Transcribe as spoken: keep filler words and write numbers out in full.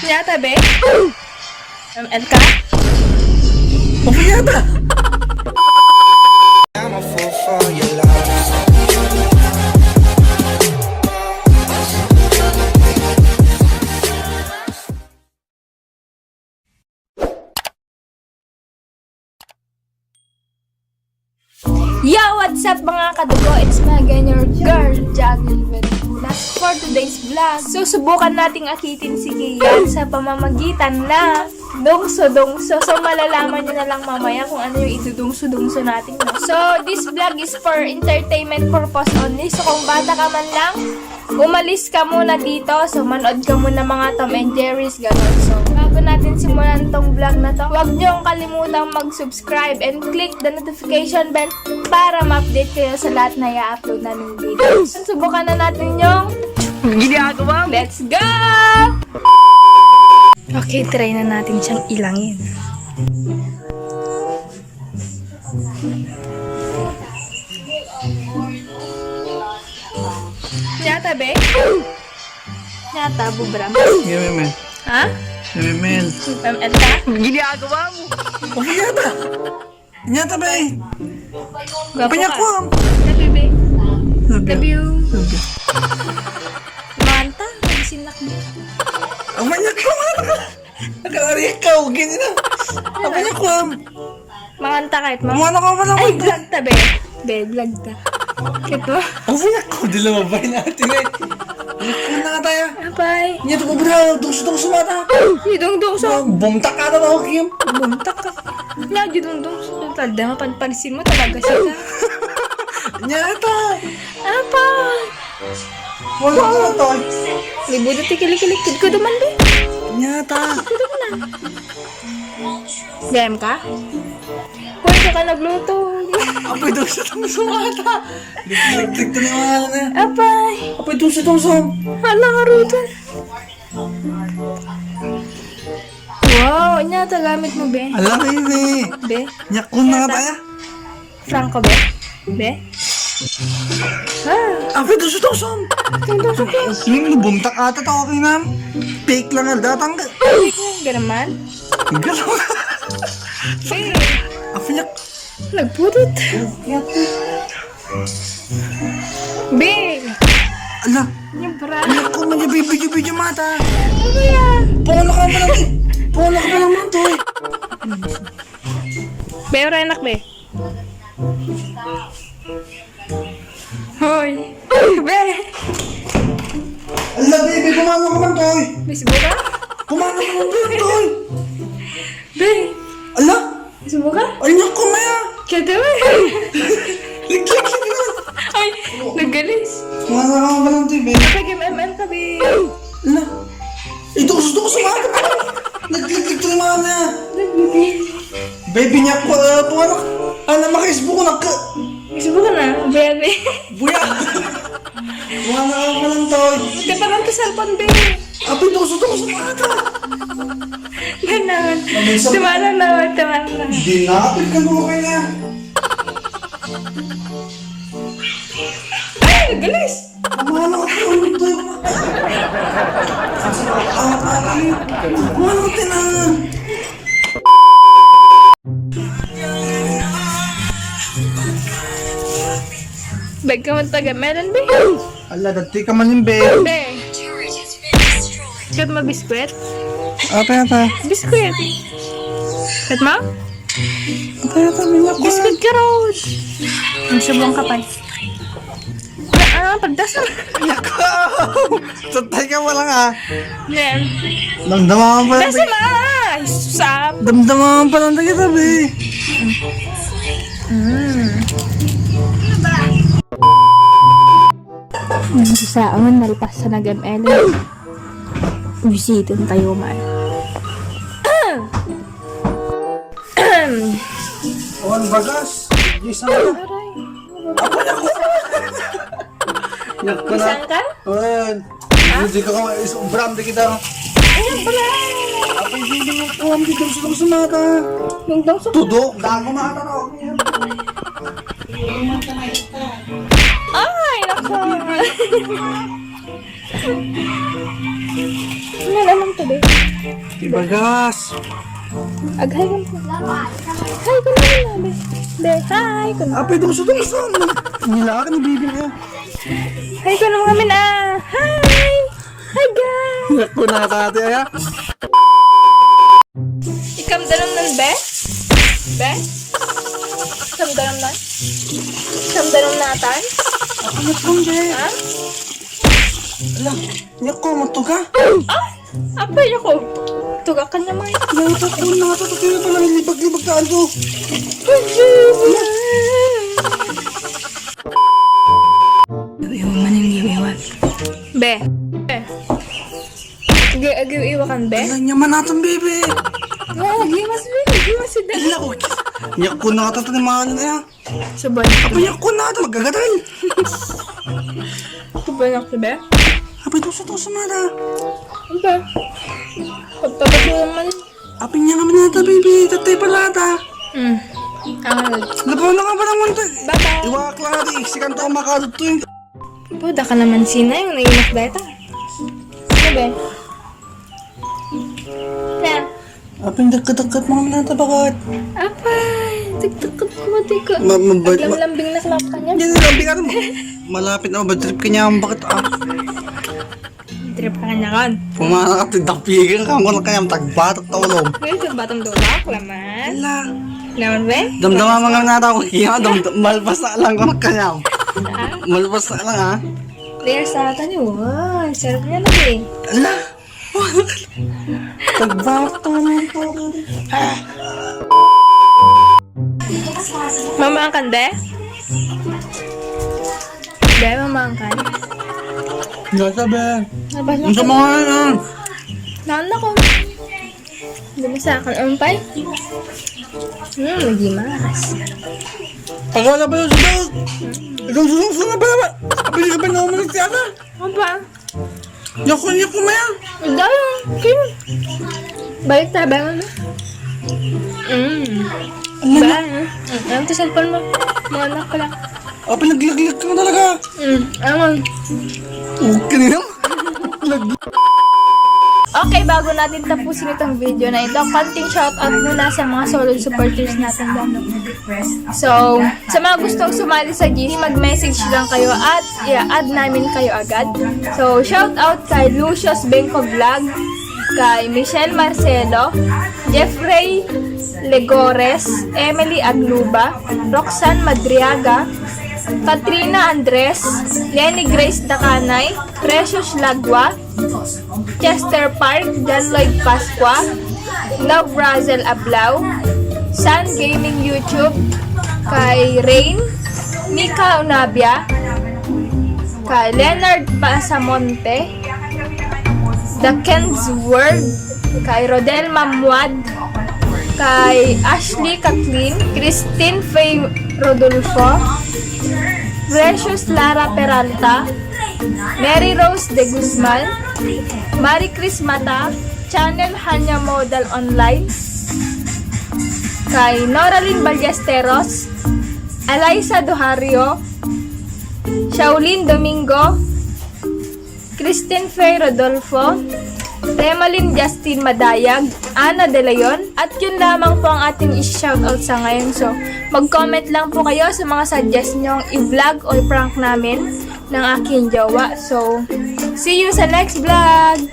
Yata, be? M L ka? Yata! I'm a fool for your love. Yo, what's up, mga kadugo? It's me again, your girl, Jagel Ventulas, for today's vlog. Susubukan nating akitin si Kian sa pamamagitan na dungso-dungso. So, malalaman nyo na lang mamaya kung ano yung idudungso-dungso natin, no? So, this vlog is for entertainment purpose only. So, kung bata ka man lang, umalis ka muna dito. So, manood ka muna mga Tom and Jerry's, ganun. So, bago natin simulan tong vlog na to, huwag niyong kalimutang mag-subscribe and click the notification bell para ma-update kayo sa lahat na i-upload naming videos. Subukan na natin yung ginagawa. Let's go! Okay, try na natin siyang ilangin. Yata, be? Yata, bubram. Yememel. Ha? Yememel. M L ka? Ginagawa mo. Okay yata. Yata, be. Gwapo ka. Panyakwam. Love you, be. Love you. Love you. Manta, isinak mo. Ang manyak ko, manta ka. Nakalari ka, ugin na. Ang manyak ko. Manganta kahit mo. Manganta ka pala, ay, manganta. Vlog ta, be. Be, vlog ta. Kahit mo. Ang manyak ko, di lumabay natin eh. Manyak ko na nga tayo. Apay. Niya to ko, bro. Dungso-dungso mata. Ni dungdungso. Bumtak ka na ba, Kim? Bumtak ka. Niya, di dungdungso. Tanda, mapanpansin mo talaga siya. Niya, ata. Apay. Wala ka na, Toy. Libudo ti kilikili. Kidkudo man, be. Nyata. Kidkudo man na. Gayam ka? Hoy, ka ka nagluto. Apoy, dungso-dungso mata. Liklik-lik to na yung mga ano na. Apay. Apoy, dungso-dungso. Hala, karutan. Wow, nyata gamit mo, be. Ala, baby. Be. Nyakon na nga tayo. Franco, be? Be? Ah. Apoy, dungso-dungso. Dungso-dungso. Yung bumtak ata to, okay na. Fake lang ang datang. Fake lang, ganun man. Ganun. Be. Apoy, nyak. Nagpudot. Be. Ala. Yung bra. Nyak ko man yung video-video mata. Ano yan? Pangulo ka pa lang eh. Pangulo ka pa lang man to eh. Be, ura anak, be. Hoy. Be. Ala, baby, kumano ka man, Toy? Bisbo ka? Kumano ka man, Toy? Be. Ala? Bisbo ka? Ay, naku, maya. Kaya, be. Liglig, liglig. Ay, naggalis. Kumano ka man, Toy, baby? Kapag M M ka, be. Ala. Ito, gusto ko sumama. Nagliglig to yung mga na. Nagliglig. Baby niya ko, ah, kung ano, ah, na maka-Facebook ko, nagka- Facebook ka na, buya, be. Buya. Kung ano, ano ka lang to. Ito pa lang to cellphone, be. Abi, dungso-dungso mata. Ganon. Tumara na, tumara na. Dinapit ka mo kaya. Ay, galis! Kumano ka, ano to yung mga, ah, ah, ah, kumano ka na? Bag ka man taga meron, be. Ala, dati ka man yung be. Be. Kat mo biskwit? Ata, ata. Biskwit. Kat mo? Ata, ata, minyak ko. Biskwit ka, Rose. Ang subong ka pa. Ah, pagdasal. Nako! Santay ka pa lang, ah. Yan. Damdaman pa lang. Dasa na! Ay, susap. Damdaman pa lang tayo, tabi. Mm. Ang sasaangan, nalpas sa nag-M L. Bisita tayo man. Awan bagas. Di sa. Aray. Apo na ko. Nagpala. Saan ka? Ayan. Hindi ka kawai. Sobrang di kita. Ayan pala. Apo, hindi mo po. Hindi ka gusto ko sumata. Yung daw sa. Tudok. Dako mata na ako. Ay, nako. Ano naman to, be? Ibagas. Ag-hi ka na. Hi ka na, be. Be, hi ka na. Apay, dungso, dungso. Nilaka ni bibi niya. Hi ka na, mga min, ah. Hi! Hi, guys! Naku, nakakati, aya. Ikam danam nan, be? Be? Ikam danam nan? Ikam danam natan? Ako na pong, be. Ha? Ala, niya ko, matuga. Ah! Apay ako. Tugakan naman. Nangita ko na ito. Kaya pala may libag-libag na ano. Iwan man yung iwan. Be. Be. Agi, agi, iwakan, be? Ala, niya man natin, bebe. Lagi, mas be. Lagi, mas si Dad. Ala, okay. Niya ko na ito. Ito ni mahal na yan. Sabay. Apay, ako na ito. Magagatal. Ito ba yung be? Apay, tuso, tuso na na. Ano ba? Pagpapasulang man. Apay niya naman ata, baby. Tatay pala ata. Hmm. Ang Labaw na nga pala mo ito. Bye-bye. Iwak lang ata. Iksikan to ang makadot to yung Puda ka naman, Sina, yung nainak data. Ano ba? Na. Apay, dagkat-dagkat mo naman ata, bakit? Apay, dagdakat mo, di ka. Ma-, mabait, ma- Aglamlambing na klap ka niya. Hindi, lambing ka naman. Malapit na, mabadtrip ka niya, bakit, ah? Trip ka niya, kan? Pumana ka, tidapigan ka, muna kanya, tagbatak, taulog. Ngayon, sa batang dola, klaman. Ala. Naman, be? Damdama mga nata ko, kaya, damdam-, malpas na lang ko kanya. Ha? Malpas na lang, ha? Player sa ata niyo, wow, sarap niya na, eh. Ala! Tagbatak, taulog. Mamakan, be? Be, mamakan. Nasa, be. Nabasa Ang ko. Sa mga yan. Naan ako. Hindi mo sa akin, ang pay? Hmm, nagimas. Pagkala ba yung sunod? Ikaw sunod, sunod ba naman? Pili ka ba na umalis si Ana? Ano ba? Yako, yako, maya. Dahil, okay. Balik tayo, ba, ano? Mm. Ano Ba, na? Ano? Mm, ano to cellphone mo? Mga anak ko lang. Ah, pinaglaglag ka na talaga. Mm, ano? Oh, kanina? Lag- Okay, bago natin tapusin itong video na ito, konting shoutout muna sa mga solid supporters natin dyan. So, sa mga gustong sumali sa G C, mag-message lang kayo at i-add namin kayo agad. So, shoutout kay Lucius Bengco Vlog, kay Michelle Marcelo, Jeffrey Legores, Emily Agluba, Roxanne Madriaga, Katrina Andres, Lenny Grace Dacanay, Precious Lagwa, Chester Park, John Lloyd Pascua, Love Razel Ablao, Sun Gaming YouTube, kay Rain, Mika Unabia, kay Leonard Pasamonte, The Ken's World, kay Rodel Mamuad, kay Ashley Kathleen, Christine Faye Rodolfo, Precious Lara Peralta, Mary Rose de Guzman, Marie Chris Mata, Channel Hanya Model Online, kay Noralyn Ballesteros, Eliza Dohario, Shaolin Domingo, Christine Faye Rodolfo, Remalyn Justin Madayag, Ana De Leon, at yun lamang po ang ating i-shoutout sa ngayon. So, mag-comment lang po kayo sa mga suggest nyong i-vlog o i-prank namin ng aking jowa. So, see you sa next vlog!